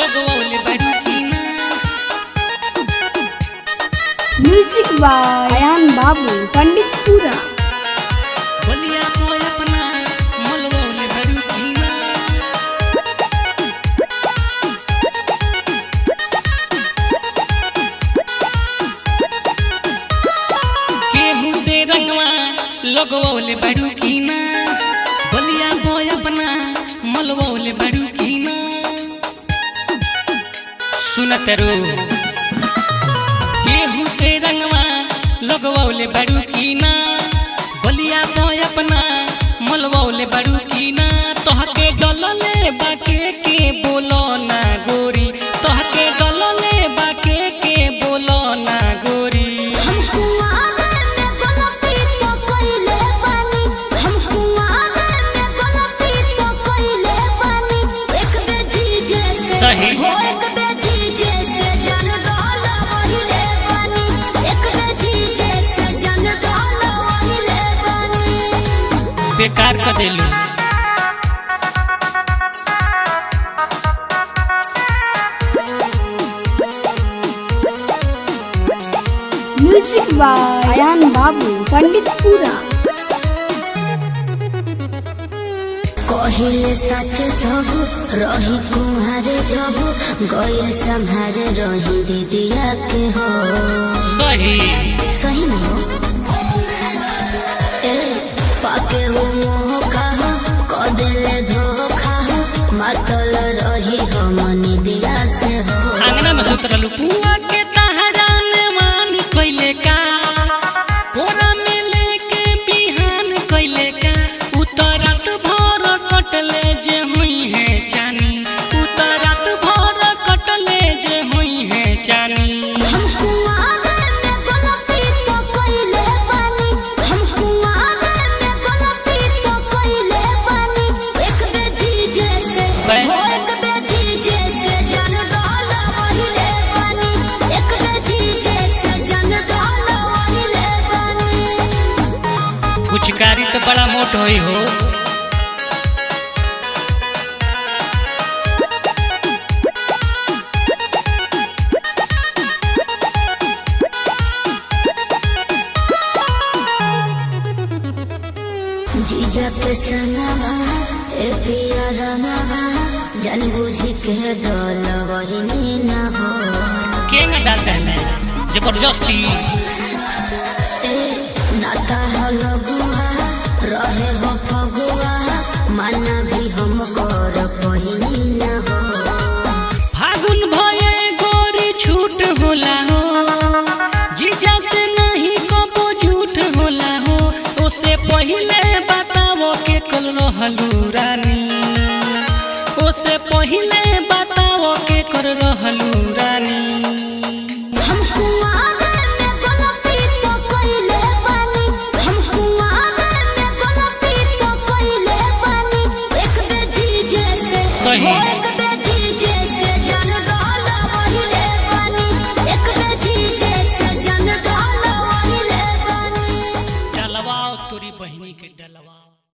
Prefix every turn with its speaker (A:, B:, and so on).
A: लगवले बारू की ना।
B: म्यूजिक बाय अयान बाबू पंडितपुरा।
A: बलिया को अपना मलवले बारू की ना। केहू से रंगवा लगवले बारू की ना, बलिया को अपना मलवले बारू की ना। सुनत रो केहू से रंगवा लगवले बारू की ना, बलिया को अपना मलवले बारू की ना। तोहके डलले बाके के बोलो ना गोरी, तोहके डलले बाके के बोलो ना गोरी। सही बेकार कर देलू।
B: म्यूजिक बाय अयान बाबू पंडितपुरा।
C: कहिले सच सब रही कुम्हारे जब गइल संहारे रही दीदिया के हो।
A: सही
C: सही न हो ए पाके हो मोह खा कदेले धोखा मातल रही हम निदिया से हो।
A: आंगना में सुतरलू पुआ के तहरा ने मान कइले का, कोरा में लेके बिहान कइले का। उतरत भर कटले जे हुई है चानी, उतरत भर कटले जे हुई है चानी।
C: हम कुआरे में गलती तो कइले बानी, हम कुआरे में गलती तो कइले बानी। एक बेजी जैसे हो एक बेजी जैसे जान डाला वहिले बानी, एक बेजी जैसे जान डाला वहिले बानी।
A: फुचकारी तो बड़ा मोट होई हो।
C: जीजा के सनवा ए पिया रंगवा जान बुझी के डोल वही न हो।
A: केंगा डालता है जबरदस्ती
C: ए नाता हो लगुआ रहे हो फगुआ माना भी हम कर पहिनी न हो।
A: फागुन भये गोरी छूट होला हो, जीजा से नहीं कबो झूठ होला हो। ओसे पहिले बतावो के कल रहलू रानी, ओसे पहिले